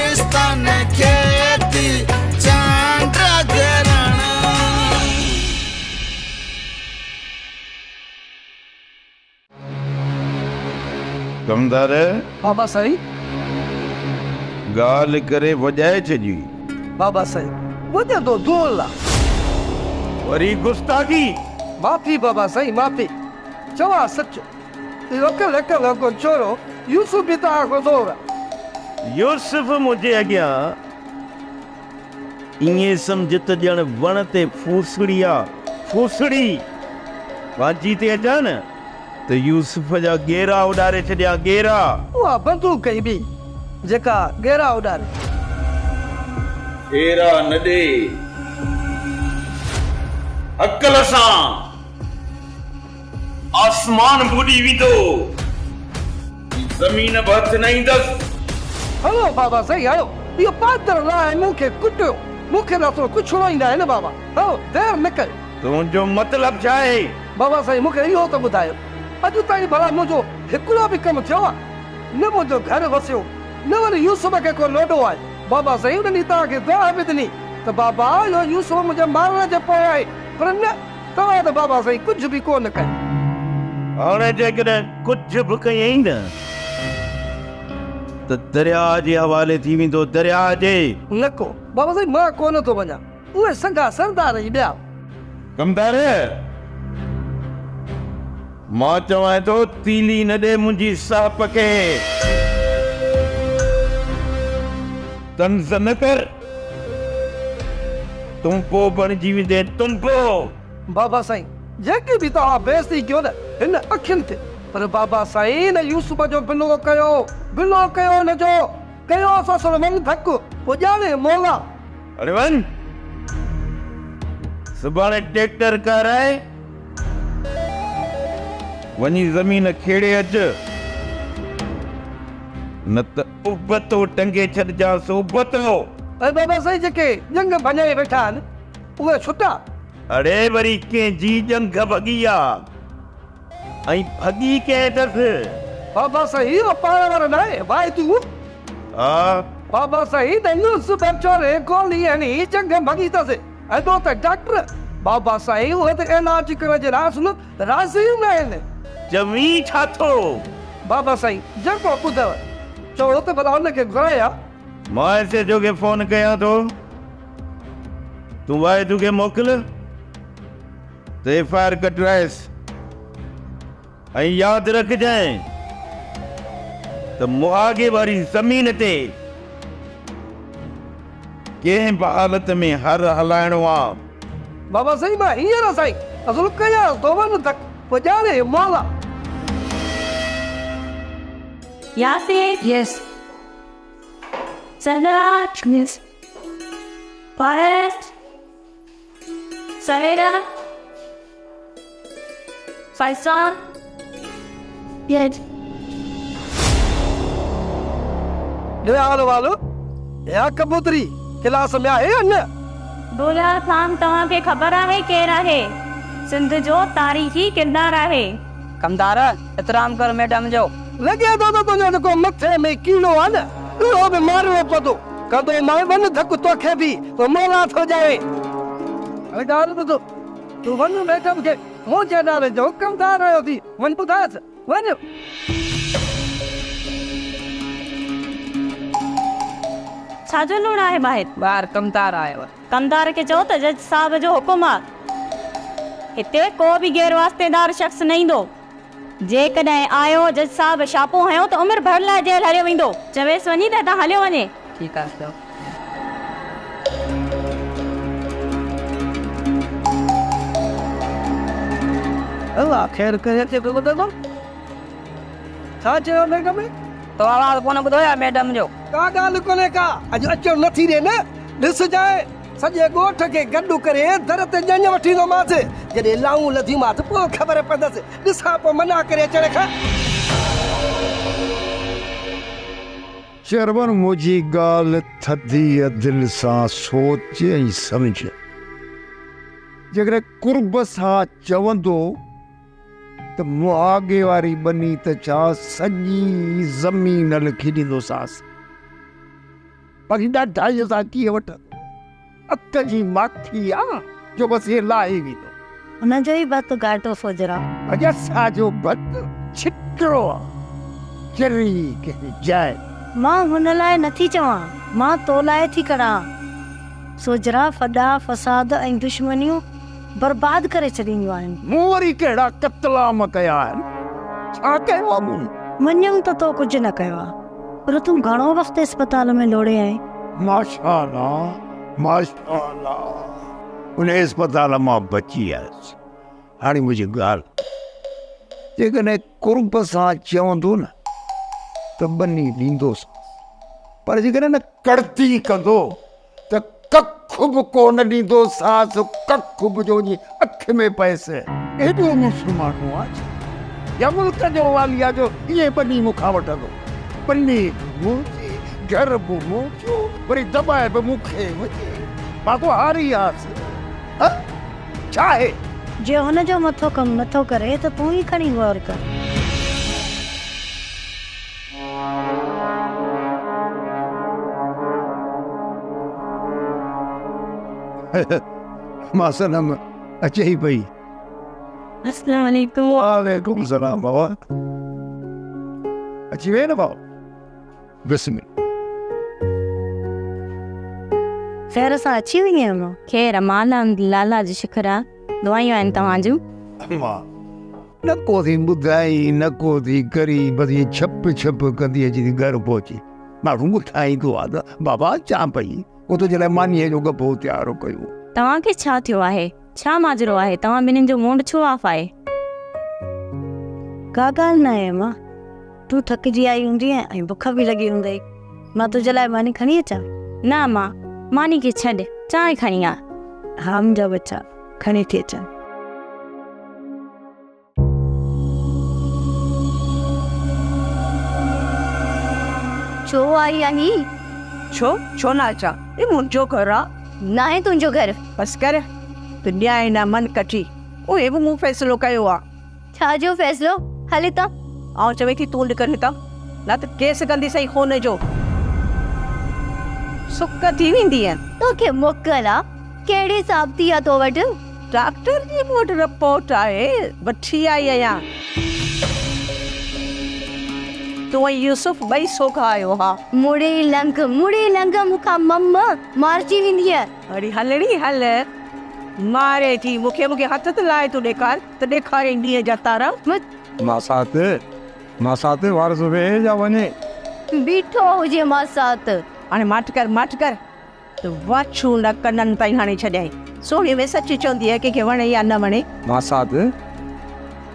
چولستان کي ٿي چنڊ گرهڻ. ڪمدار! بابا سائين! ڳالهه ڪري وڄائي ڇڏي. بابا سائين! وڄندو دول آ. وري گستاخي! معافي بابا سائين معافي. چوان سچ. اهو ڪلهه ڪلهه ڇورو يوسف به توهان کان زور آ. يوسف منهنجي اڳيان ائين سمجهه ته ڄڻ وڻ تي ڦوسڙي آ، ڦوسڙي! وانجهي تي اچان نه ته يوسف جا ڳيرا اڏاري ڇڏيان، ڳيرا! اها بندوق ئي ٻي، جيڪا ڳيرا اڏاري. ڦيرا نه ڏي، عقل سان آسمان ٻڏي ويندو، زمين به هٿ نه ايندس. هلو بابا سائين هلو، اهو پادر لاهي مون کي ڪٽيو، مون کي ته اصل ڪڇڻو ئي ناهي نه بابا، هلو دير نه ڪيو. تنهنجو مطلب ڇا آهي؟ بابا سائين مون کي اهو ته ٻڌايو، اڄ تائين ڀلا منهنجو هڪڙو به ڪم ٿيو آهي؟ نه منهنجو گهر وسيو، نه وري يوسف کي ڪو لوڏو آيو. بابا سائين ان ڏينهن توهان کي دعا به ڏني ته بابا اهو يوسف منهنجي مارڻ جي پويان آهي، پر نه. توهان ته بابا سائين ڪجهه به ڪو نه ڪيو. هاڻي جيڪڏهن ڪجهه به ڪيائين نه ته درياء جي حوالي ٿي ويندو، درياء جي. نه ڪو بابا سائين مان ڪو نه ٿو وڃان، اهي سنگها سردار ئي ٻيا. ڪمدار! مان چوانء ٿو تيلي نه ڏي منهنجي سهپ کي. طنز نه ڪر. تنبو بڻجي ويندين تنبو. بابا سائين جيڪي به توهان بيعزتي ڪيو نه هن اکين تي پر بابا سائين هن يوسف جو بلو ڪيو بلو ڪيو هن جو ڪيو سسڙ من ڌڪ پوء ڄاڻي مولا. اڙي وڃ سڀاڻي ٽيڪٽر ڪارائي وڃي زمين کيڙي اچ نه ته ابتو ٽنگي ڇڏجانس ابتو. اي بابا سائين جيڪي ڄنگهه ڀڃائي ويٺا آهن اهي ڇٽا. اڙي وري ڪنهن جي ڄنگهه ڀڳي آ ۽ ڀڳي ڪنهن اٿس. بابا سائين اهو پاڻ وارو ناهي واعدو. ها. بابا سائين ته يوسف چوري گولي هڻي ڄنگهه ڀڳي اٿس ۽ ٻيو ته ڊاڪٽر بابا سائين اهي ته علاج ڪرڻ جي لاء اصل راضي ئي ناهن. چوين ڇا ٿو؟ بابا سائين جيڪو ٻڌو چوڻو ته ڀلا ان کي گهرايان. مان ايس ايڇ او کي فون ڪيان ٿو. تون واحد کي موڪل ته ايف I R ڪٽرائيس ۽ ياد رکجانء ته مهاڳي واري زمين تي ڪنهن به حالت ۾ هر هلائڻو آ. بابا سائين مان هينئر سائين اصل ڪيان ٿو وڃ ڌڪ پوء ڄاڻي مولا. ياسين. يس. سنا. يس. فارس. سهيلا. فيصل. يس. ڏيال والو يا ڪبوتري ڪلاس ۾ آهي يا نه؟ ڀولا خان توهان کي خبر آهي ڪير آهي؟ سنڌ جو تاريخي ڪردار آهي. ڪمدار احترام ڪر ميڊم جو. لڳي ٿو ته تنهنجو جيڪو مٿي ۾ ڪيڙو آهي نه اهو به مارڻو پوندو. ڪندو مانء وڃ ڌڪ توکي به پوء مولا ٿو ڄاڻي. هاڻي ڳالهه ٻڌ تون وڃ ميڊم کي منهنجي نالي جو ڪمدار آيو ٿي وڃ ٻڌايس وڃ. ڇا جو لوڙ آهي ٻاهر؟ ٻاهر ڪمدار آيو آهي. ڪمدار کي چئو ته جج صاحب جو حڪم آ هتي ڪو به غير واسطيدار شخص نه ايندو. جيڪڏهن آيو جج صاحب ڇاپو هنيو ته عمر ڀر لاء جيل هليو ويندو. چويس وڃي ته هتان هليو وڃي. ٺيڪ آ چئو. الله خير ڪري اچي ٿو ٻڌندو. ڇا چيو ميڊم؟ تو آواز ڪونه ٻڌو يا ميڊم جو؟ ڪا ڳالهه ڪونهي ڪا، اڄ اچڻ نه ٿي ڏي نه، ڏسجانء سڄي ڳوٺ کي گڏ ڪري در تي ڄڃ وٺي ايندومانس، جڏهن لائون لڌيونمانس پوء خبر پوندس، ڏسان پوء منع ڪري اچڻ کان. چرٻر منهنجي ڳالهه ٿڌيء دل سان سوچ ۽ سمجهه. جيڪڏهن قرب سان چوندو ته مهاڳي واري ٻني ته ڇا سڄي زمين لکي ڏيندوسانس. बाक़ी ॾाढाईअ सां कीअं वठंदो? अक जी माखी आहे जो बसि ईअं लाहे वेंदो। हुनजो ई भत घाटो सोजरा। अॼु असांजो भत छिटरो आहे, चरी कंहिं जाइ। मां हुन लाइ नथी चवां, मां तो लाइ थी करां। सोजरा फॾा फसाद ऐं दुश्मनियूं बर्बाद करे छॾींदियूं आहिनि। मूं वरी कहिड़ा कतलाम कया आहिनि? छा कयो आहे मूं? मञियमि त तो कुझु न कयो आहे, पर तूं घणो वक़्तु अस्पताल में लोड़े आहीं। माशाअल्लाह माशाअल्लाह, उन अस्पताल मां बची आयुसि। हाणे मुंहिंजी ॻाल्हि, जेकॾहिं कुर्ब सां चवंदो न त ॿनी ॾींदोसि, पर जेकॾहिं न कड़ती कंदो त कख बि कोन ॾींदोसांसि, कख बि जो वञी अख में पयसि। एॾो मुड़ुसु माण्हू आहे या मुल्क जो वाली आहे जो ईअं ॿनी मूंखां वठंदो? ॿनी बि मुंहिंजी, घर बि मुंहिंजो, वरी दॿाए बि मूंखे वञे। मां को हारी आहियां छा आहे? जे हुनजो मथो कमु नथो करे त तूं ई खणी गौर कर। मां सनम अचे ई पई। अस्सलाम वालेकुम। वालेकुम सलाम बाबा, अची वई न भाउ? बिस्मिल्लाह। ख़ैर सां अची वई आहीं? ख़ैर मां अल्हम्दुलिल्लाह जो शुक्र आहे। दुआयूं आहिनि तव्हांजूं। मां न को थी ॿुधाई न को थी करी, बसि ईअं छप छप कंदी अची थी घर पहुची। माण्हू ॿुधाईंदो आहे त बाबा अचां पई, को तुंहिंजे लाइ मानीअ जो गपो तयारु कयो। तव्हांखे छा थियो आहे? छा माजरो आहे? तव्हां ॿिन्हिनि जो मूड छो ऑफ आहे? का ॻाल्हि न आहे मां, तूं थकिजी आई हूंदी ऐं बुख बि लॻी हूंदई। मां तुंहिंजे लाइ मानी खणी अचां? न मां, मानी खे छॾ, चांहि खणी आ। हा मुंहिंजा बच्चा, खणी थी अचां। छो आई आहीं? छो छो न अचां? हे मुंहिंजो घर आहे। न आहे तुंहिंजो घर। बसि कर, दुनिया न मन कटी। उहे बि मूं फ़ैसिलो कयो आहे। छा जो फ़ैसिलो? हल हितां। आउं चवे थी तूं निकर हितां, न त केस कंदीसि खून जो। सुक थी वेंदी आहे। तोखे मोकल आहे? कहिड़ी साबिती आहे तो वटि? डॉक्टर जी मूं वटि रिपोर्ट आहे, वठी आई आहियां। तूं ऐं यूसुफ ॿई सोखा आहियो। हा मुड़ी लंघ, मुड़ी लंघ, मूंखां मम मारिजी वेंदी आहे। अड़ी हलड़ी हल, मारे थी मूंखे, मूंखे हथ त लाए तूं ॾेखार त ॾेखारे ॾींहं जा तारा। मां साथ वारस वेहे जा वञे। बीठो हुजे मां साथ। हाणे माठ कर, माठ कर, त वाछू न कननि ताईं हाणे छॾियाई। सोहणी में सच चवंदी आहे कंहिंखे वणे या न वणे। मां साथ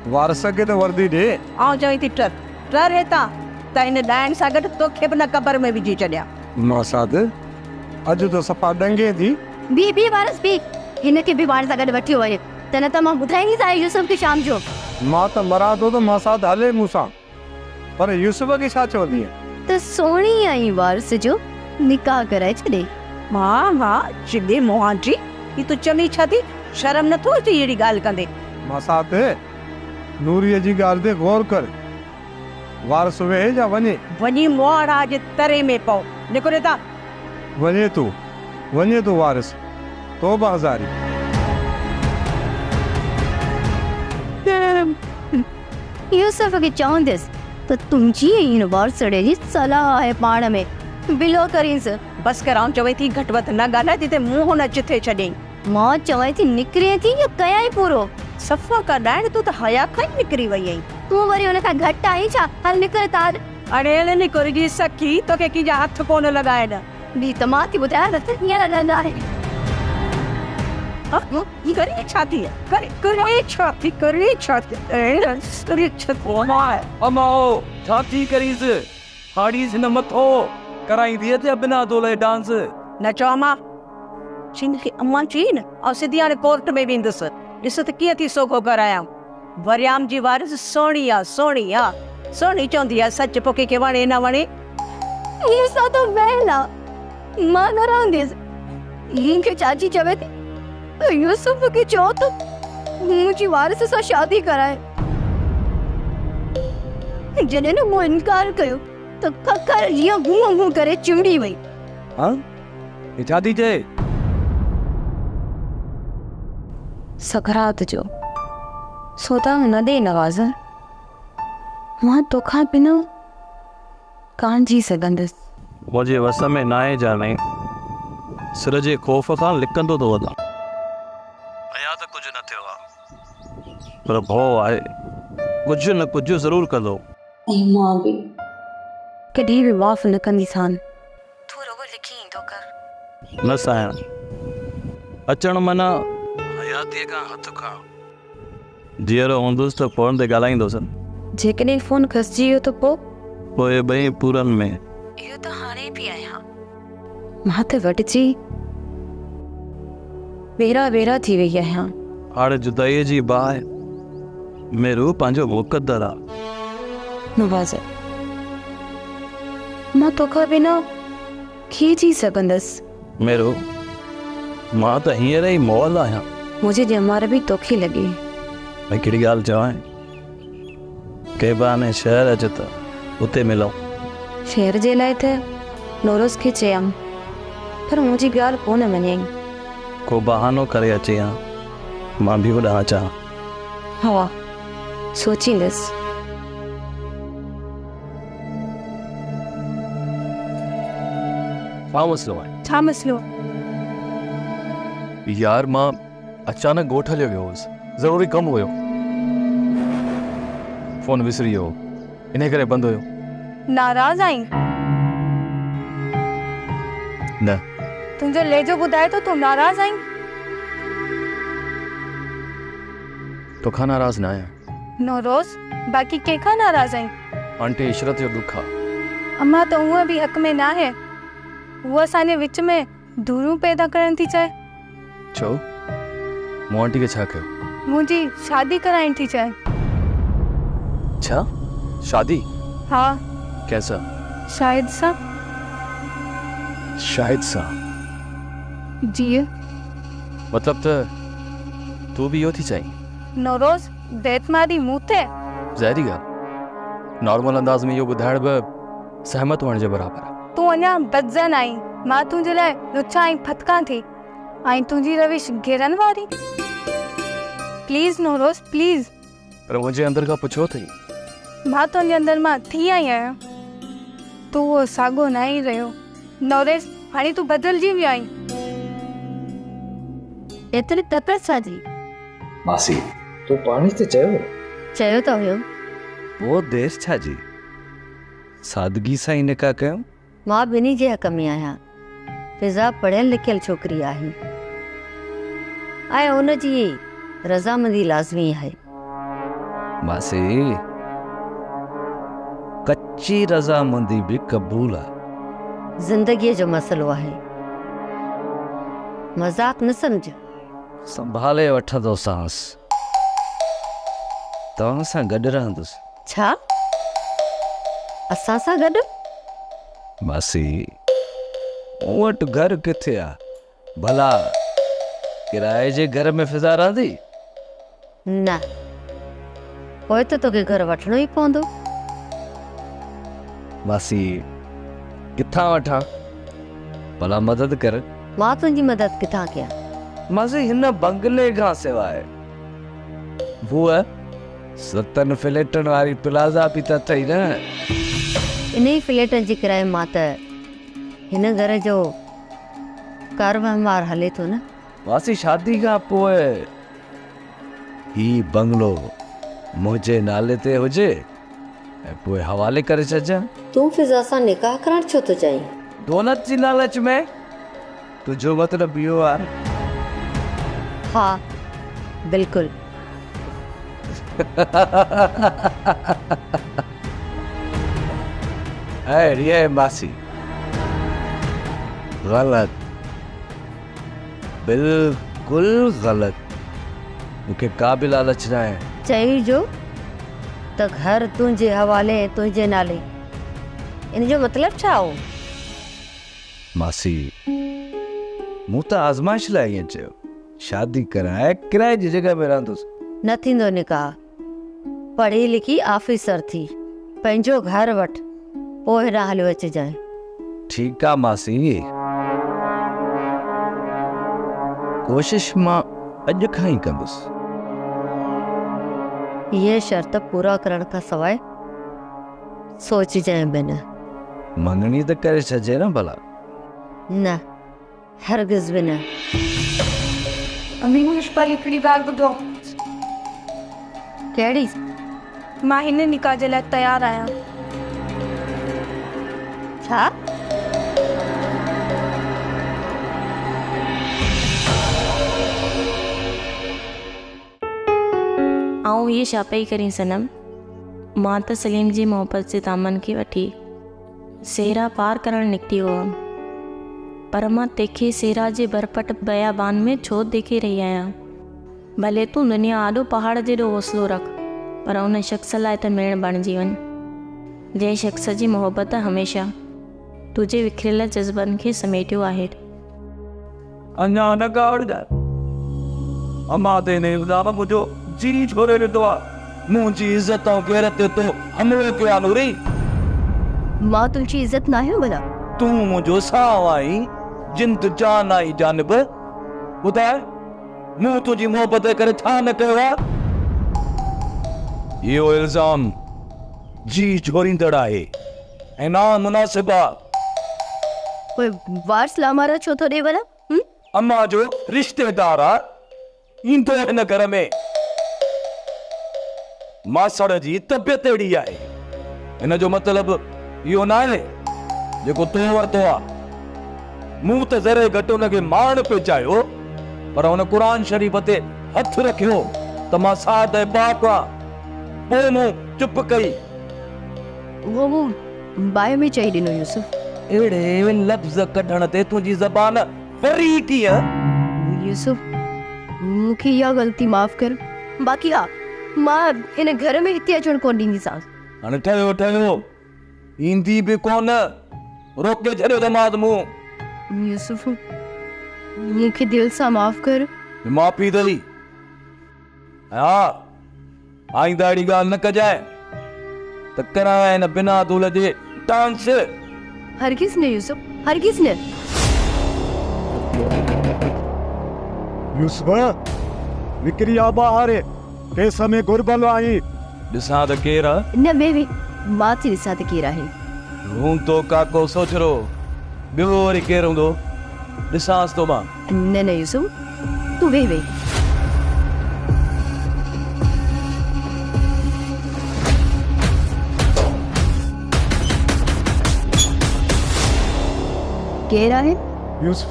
वारस खे त वर्दी ॾे। आउं चवां थी टर टर हितां, त हिन ॾाइण सां गॾु तोखे बि न कबर में विझी छॾियां। मां साथ अॼु त सफ़ा ॾंगे थी। बी बी वारस बी, हिनखे बि पाण सां गॾु वठी वञे त न त मां ॿुधाईंदीसांइ यूसुफ खे शाम जो। मां त मरां थो त मां साथ हले मूंसां, पर यूसुफ खे छा चवंदीअ? त सोहणी आई वारस जो निकाह कराए छॾे। मां हा चिॾे मुहां जी, ही तूं चमी छा थी? शर्म नथो अचे अहिड़ी ॻाल्हि कंदे? मां साथ नूरीअ जी ॻाल्हि ते गौर कर। वारस वेहे या वञे? वञी मुआड़ा जे तरे में पओ, निकिरो हितां। वञे थो वारस, तौबा हज़ारी। यूसुफ खे चवंदुसि त तुंहिंजी ऐं वारसड़े जी सलाह आहे पाण में, बिलो करींसि। बसि कर, आउं चवां थी घटि वधि न ॻाल्हाए, जिते मुंहुं न चिथे छॾियईं। मां चवां थी निकिरे थी या कयां पूरो? सफ़ा का ॾाइण, तूं त हया खां ई निकिरी वई आहीं। तूं वरी हुन खां घटि आहीं छा? हल निकिर तार। अड़े हल निकिर जी सखी, तोखे कंहिंजा हथ कोन लॻाइनि। बि त मां थी ॿुधायां न त हीअं लॻंदा आहे। करे छा थी? करे करे छा थी? करे छा थी? करे छा थी? अमाओ छा थी करीस? हाड़ीस हिन मथो कराईंदी अचे बिना दोले डांस। न चओ अम्मा, चिन खे अम्मा चई न, ऐं सिधी हाणे कोर्ट में वेंदुसि। ॾिस त कीअं थी सोघो करायां। वरियाम जी वारिस सोहणी आहे, सोहणी आहे, सोहणी चवंदी आहे सच, पोइ कंहिंखे वणे न वणे। मूंसां त वहल आहे, मां न रहंदुसि। मूंखे चाची चवे थी यूसुफ खे चओ त मुंहिंजी वारिस सां शादी कराए। जॾहिं न मूं इनकार कयो त खखर जीअं घूं घूं करे चिमड़ी वई। हा हे छा थी चए? सकरात जो सोता न ॾे नवाज़, मां तोखां बिना कान जी सघंदुसि। मुंहिंजे वस में नाहे जाने, सिर जे ख़ौफ़ खां लिकंदो थो वञा। अञा त कुझु न थियो आहे, पर भौ आहे, कुझु न कुझु ज़रूरु कंदो। ऐं मां बि कॾहिं बि माफ़ न कंदीसान। तूं रुॻो लिखी ईंदो कर। न साइण, अचणु माना हयातीअ खां हथु खणणु। जीअरो हूंदुसि त फ़ोन ते ॻाल्हाईंदुसि। जेकॾहिं फ़ोन खसिजी वियो त पोइ? पोइ ॿई पूरनि में। इहो त हाणे बि आहियां। मां त वटिजी वेरा वेरा थी वई आहियां। हाणे जुदाईअ जी बाहि में रूह पंहिंजो मुक़दर आहे। नवाज़, मां तोखां बिना कीअं जी सघंदुसि? मेरो, मां त हींअर ई मुअल आहियां। मुंहिंजी ॼमार बि तोखे लॻी। भई कहिड़ी ॻाल्हि चवां, कंहिं बहाने शहर अच त उते मिलूं। शहर जे लाइ त नौरोज़ खे चयमि, पर मुंहिंजी ॻाल्हि कोन मञियईं। को बहानो करे अचे हा, मां बि होॾां अचां। हा, सोचींदुसि। छा मसइलो आहे? छा मसइलो? यार मां अचानक ॻोठ हलियो वियो हुउसि, ज़रूरी कमु हुयो, फ़ोन विसरी वियो, इन करे बंदि हुयो। नाराज़ आहीं? न। तुंहिंजो लहिजो ॿुधाए थो तूं नाराज़ आहीं। तोखां नाराज़ न आहियां। नौरोज़, बाक़ी कंहिंखां नाराज़ आहीं? आंटी इशरत जो ॾुख आहे। अम्मा त हूअं बि हक़ में न आहे, हूअ असांजे विच में दूरियूं पैदा करणु थी चाहे। छो? मूं आंटी खे छा कयो? मुंहिंजी शादी कराइण थी चाहे। छा? शादी? हा। कैसा? शाहिद सां। शाहिद सां? जी। मतलब त तूं बि इहो थी चाहीं? नौरोज़, बेतमारी मूं ते? ज़ाहिरी ॻाल्हि, नॉर्मल अंदाज़ में इहो ॿुधाइण बि सहमत हुअण जे बराबरि आहे। तूं अञा बदज़न आहीं, मां तुंहिंजे लाइ लुछा ऐं फतकां थी, ऐं तुंहिंजी रविश गिरन वारी। Please Nauroz, please. पर मुंहिंजे अंदरि खां पुछियो अथई? मां तुंहिंजे अंदरि मां थी आई आहियां, तूं उहो साॻियो न ई रहियो। नौरेज़, हाणे तूं बदिलजी वियो आहीं। एतिरी तकड़ छा जी? मासी, तूं पाण ई त चयो। चयो त हुयो। पोइ देरि छा जी? सादगी सां ई निकाह कयूं। मां ॿिन्ही जे हक़ में आहियां। फ़िज़ा पढ़ियल लिखियल छोकिरी आहे ऐं उनजी रज़ामंदी लाज़मी आहे। मासी, कच्ची रज़ामंदी बि क़बूल आहे। ज़िंदगीअ जो मसइलो आहे, मज़ाक न सम्झ। संभाले वठंदोसांसि, तव्हां सां गॾु रहंदुसि। छा? असां सां गॾु? मासी, मूं वटि घर किथे आहे? भला किराए जे घर में फ़िज़ा रहंदी? न, पोइ त तोखे घर वठिणो ई पवंदो। मासी, किथां वठां? भला मदद कर। मां तुंहिंजी मदद किथां कयां? मासी, हिन बंगले खां सवाइ हूअ 7 फ्लैटनि वारी प्लाज़ा बि त अथई न। इन ई फ्लैटनि जी किराए मां त हिन घर जो कारवहिंवार हले थो न। मासी, शादी खां पोइ ही बंगलो मुंहिंजे नाले ते हुजे ऐं पोइ हवाले करे छॾिजां। तूं फ़िज़ा सां निकाह करणु छो थो चाहीं? दौलत जी लालच में? तुंहिंजो मतिलबु इहो आहे? हा, बिल्कुलु। अरे मासी, ग़लति, बिल्कुलु ग़लति। मूंखे का बि लालच न आहे। चई जो त घर तुंहिंजे हवाले ऐं तुंहिंजे नाले, इन जो मतिलबु छा हो? मासी, मूं त आज़माइश लाइ ईअं चयो, शादी कराए किराए जी जॻह में रहंदुसि। न थींदो निकाह। पढ़ी लिखी ऑफिसर थी, पंहिंजो घर वठि, पोइ हेॾां हलियो अचिजांइ। ठीकु आहे मासी, ڪوشش مان اڄ کان ئي ڪندس. اهي شرط پورا ڪرڻ کان سواء سوچجانء به نه. مڱڻي ته ڪري ڇڏجي نه ڀلا. نه، هرگز به نه. امي مون کي هڪڙي ڳالهه ٻڌو. ڪهڙي؟ مان هن نڪاح جي لاء تيار آهيان. ڇا؟ آئون هيء ڇا پئي ڪرين صنم؟ مان ته سليم جي محبت جي دامن کي وٺي صحرا پار ڪرڻ نڪتي هئم، پر مان تنهنکي صحرا جي برپٽ بيابان ۾ ڇو ديکي رهي آهيان؟ ڀلي تون دنيا آڏو پهاڙ جيڏو حوصلو رک، پر ان شخص لاء ته ميڻ بڻجي وڃ، جنهن شخص جي محبت هميشه تنهنجي وکريل جذبن کي سميٽيو آهي. اڃا نه ڪاوڙجانء. امان تي هن الزام منهنجو جيء جهوري وڌو آ. منهنجي عزت ۽ غيرت تي تو حملو ڪيو آ نوري. مان تنهنجي عزت ناهيان ڀلا؟ تون منهنجو ساهه آهين، جند جان آهين جانب. ٻڌاء مون تنهنجي محبت جي ڪري ڇا نه ڪيو آ؟ اهو الزام جيء جهوريندڙ آهي ۽ نامناسب آ. پوء وارث لامارا ڇو ٿو ڏي ڀلا؟ هم؟ امان جو رشتيدار آ، ايندو هن گهر ۾. ماسڙ جي طبيعت اهڙي آهي. ان جو مطلب اهو ناهي جيڪو تو ورتو آ. مون ته ذري گهٽ ان کي مارڻ پئي چاهيو، پر هن قرآن شريف تي هٿ رکيو ته مان ساده ۽ پاڪ آن. پوء مون چپ ڪئي. اهو مون باهه ۾ چئي ڏنو يوسف. اهڙي لفظ ڪڍڻ تي تنهنجي زبان وري ڪيئن؟ يوسف مون کي اها غلطي معاف ڪر. باقي ها مان هن گهر ۾ هتي اچڻ ڪونه ڏينديسانس. هاڻي ٺهيو ٺهيو ايندي به ڪونه. روڪي ڇڏيو اٿمانس مون. يوسف مون کي دل سان معاف ڪر. معافي اٿئي. ۽ ها آئنده اهڙي ڳالهه نه ڪجانء ته ڪرايان هن بنا دول جي ڊانس. هرگز نه يوسف هرگز نه. يوسف نڪري آ ٻاهر ڪيس ۾ گهربل آهين. ڏسان ته ڪير آ؟ نه ويهه ويهه مان ٿي ڏسان ته ڪير آهي. هوندو ڪاڪو سوجهرو ٻيو وري ڪير هوندو ڏسانس ٿو مان. نه نه يوسف تون ويهه ويهه. ڪير آهي؟ يوسف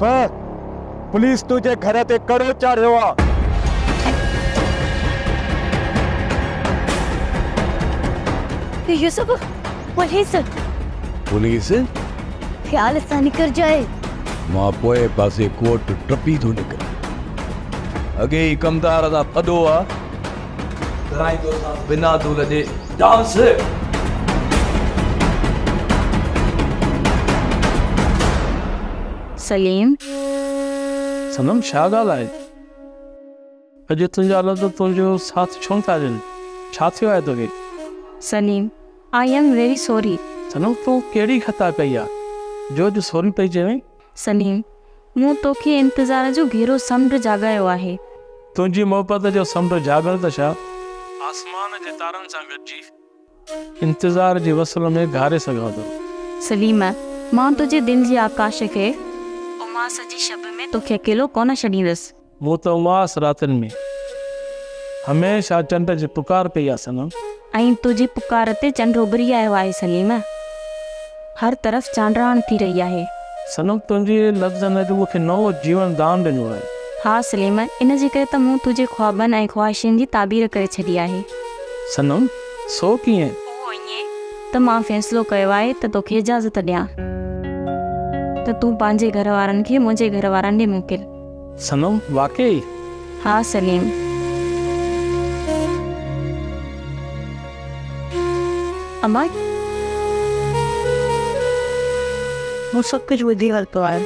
پوليس تنهنجي گهر تي ڪڙو چاڙهيو آ. يوسف پوليس. پوليس؟ خيال سان نڪرجانء. مان پوئين پاسي ڪوٽ ٽپي ٿو نڪران. اڳي ئي ڪمدار سان ڦڏو آ. ڪرائيندوسانس بنا دول جي ڊانس. سليم. صنم ڇا ڳالهه آهي؟ اڄ تنهنجا لفظ تنهنجو ساٿ ڇو نٿا ڏين؟ ڇا ٿيو آهي توکي؟ Saleem, I am very sorry. صنم تون ڪهڙي خطا ڪئي آ جو اڄ سوري پئي چوين؟ سليم، مون توکي انتظار جو گهرو سمنڊ جاڳايو آهي. تنهنجي محبت جو سمنڊ جاڳڻ ته ڇا؟ آسمان جي تارن سان گڏجي انتظار جي وصل ۾ گهاري سگهان ٿو. سليم، مان تنهنجي دل جي آڪاش کي اماس جي شب ۾ توکي اڪيلو ڪونه ڇڏيندس. مون ته اماس راتين ۾ هميشه چنڊ جي پڪار ڪئي آ صنم. ۽ تنهنجي پڪار تي چنڊ اڀري آيو آهي سليم. هر طرف چانڊراڻ ٿي رهي آهي. صنم تنهنجي لفظن اڄ مون کي نئون جيون دان ڏنو آهي. ها سليم، ان جي ڪري ته مون تنهنجي خوابن ۽ خواهشن جي تعبير ڪري ڇڏي آهي. صنم، سو ڪيئن؟ اهو ائين ته مان فيصلو ڪيو آهي ته توکي اجازت ڏيان ته تون پنهنجي گهر وارن کي منهنجي گهر وارن ڏي موڪل. صنم، واقعي؟ ها سليم. امان. مون سڀ ڪجهه ٻڌي ورتو آهي.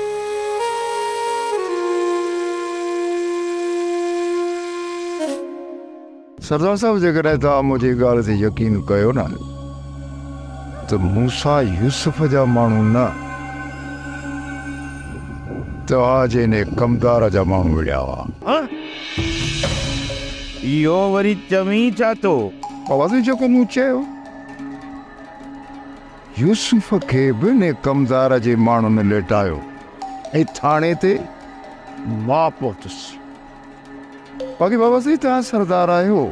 سردار صاحب جيڪڏهن توهان منهنجي ڳالهه تي يقين ڪيو نه ته مون سان يوسف جا ماڻهو نه तव्हांजे इन कमदार जा माण्हू विड़िया हुआ। इहो वरी चवीं छा थो? बाबा साईं जेको मूं चयो, यूसुफ खे बि इन कमदार जे माण्हुनि लेटायो ऐं थाणे ते मां पहुतुसि। बाक़ी बाबा साईं तव्हां सरदार आहियो,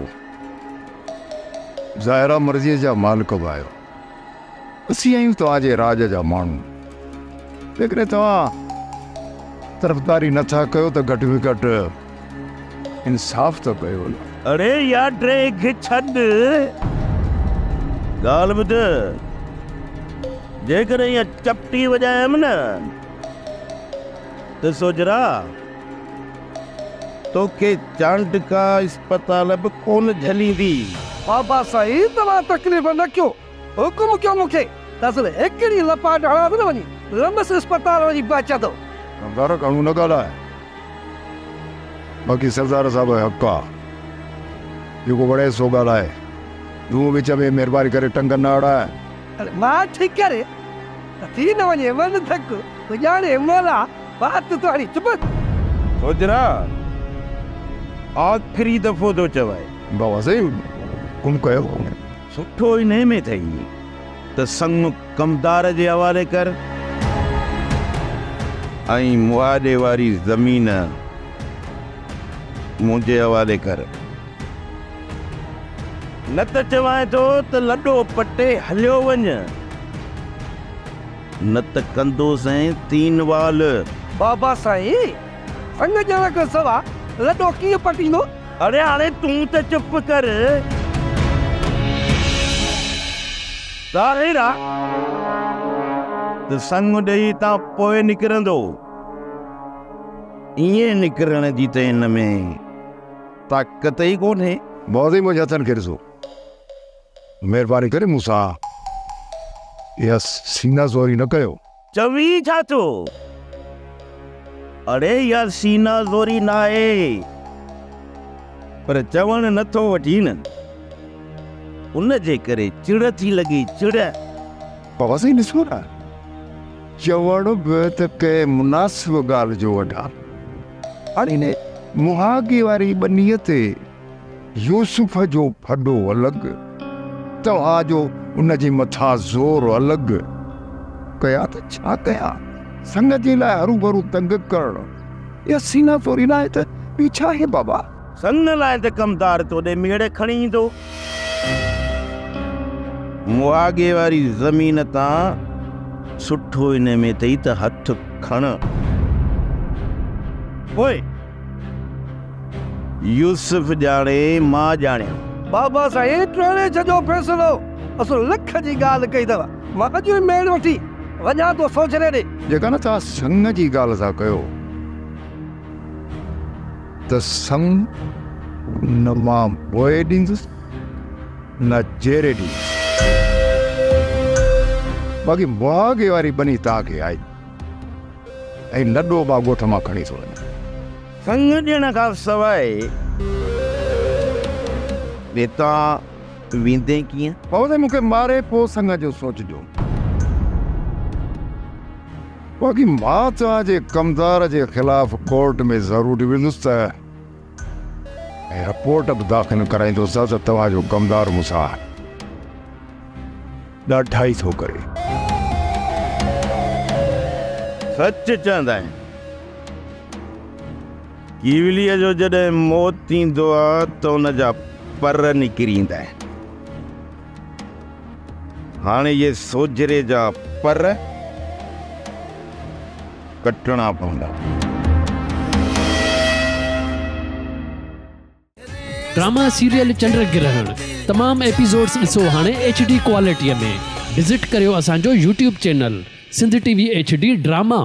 ज़ाहिर आहे मर्ज़ीअ जा मालिक बि आहियो। असीं आहियूं तव्हांजे राज जा माण्हू। जेकॾहिं तव्हां तरफ़दारी नथा कयो त घटि में घटि इंसाफ़ त कयो न। अरे यार ड्रेग छॾ, ॻाल्हि ॿुध। जेकॾहिं इहा चपटी वॼायमि न त सोजरा तोखे चांडका अस्पताल बि कोन झलींदी। बाबा साईं तव्हां तकलीफ़ न कयो, हुकुम कयो मूंखे त असल हिकिड़ी लपाट हणां न वञी लमस अस्पताल वञी बचंदो। कमदार घणो न ॻाल्हाए, बाक़ी सरदार साहिब जो हक़ आहे, जेको वणे सो ॻाल्हाए। तूं विच में महिरबानी करे टंग न अड़ाए। अरे मां ठीकु करे त थी न वञे मन थक ॼाणे मोला बात तो हाणे चुप। सोजरा आख़िरी दफ़ो थो चवाए। बाबा साईं हुकुम कयो। सुठो इन में अथई त संग कमदार जे हवाले कर ऐं मुआदे वारी ज़मीन मुंहिंजे हवाले कर। न त चवां थो त लॾो पटे हलियो वञ, न त कंदोसीं तीन वाल। बाबा साईं संग ॾियण खां सवाइ लॾो कीअं पटींदो? अरे हाणे तूं त चुप कर। ज़ाहिर आहे त संग ॾेई तां पोइ निकिरंदो, ईअं निकिरण जी त हिन में ताक़त ई कोन्हे। बाबा साईं मुंहिंजे हथनि खे ॾिसो, महिरबानी करे मूंसां इहा सीना ज़ोरी न कयो। चवीं छा थो? अरे यार सीना ज़ोरी न आहे, पर चवण नथो वठी न, उन जे करे चिड़ थी लॻी, चिड़। बाबा साईं ॾिसो न, चवण बि त कंहिं मुनासिब ॻाल्हि जो वठां। हाणे हिन मुहागे वारी ॿनीअ ते यूसुफ जो फॾो अलॻि, तव्हांजो उन जे मथां ज़ोर अलॻि। कया त छा कयां? संग जे लाइ हरू भरू तंग करणु इहा सीना ज़ोरी न आहे त ॿी छा आहे बाबा? संग लाइ त कमदार तोॾे मेड़ खणी ईंदो। मुआगे वारी ज़मीन तां सुठो इन में अथई त हथु खण। पोइ यूसुफ ॼाणे मां ॼाणियां। बाबा साईं टोणे छॾियो फ़ैसिलो, असुल लख जी ॻाल्हि कई अथव। मां अॼु ई मेड़ वठी वञा थो सोचरे ॾे। जेका न तव्हां संग जी ॻाल्हि था कयो त संग न मां पोइ ॾींदुसि न जेरे ॾींदुसि। बाक़ी मुहागे वारी ॿनी तव्हांखे आई ऐं लॾो मां ॻोठ मां खणी थो वञा। संग ॾियण खां सवाइ हितां वेंदे कीअं? बाबा साईं मूंखे मारे पोइ संग जो सोचिजो। बाक़ी मां तव्हांजे कमदार जे ख़िलाफ़ कोर्ट में ज़रूरु वेंदुसि त ऐं रिपोर्ट बि दाख़िल कराईंदुसि त तव्हांजो कमदार मूंसां ॾाढा ई थो करे। सच चवंदा आहिनि, कीवलीअ जो जॾहिं मौत थींदो आहे त उनजा पर निकिरी ईंदा आहिनि। हाणे इहे सोजरे जा पर कटणा पवंदा। ड्रामा सीरियल चंड ग्रहण तमाम एपिसोड्स ॾिसो हाणे एच डी क्वालिटीअ में। विज़िट करियो असांजो YouTube channel Sindh TV H D drama.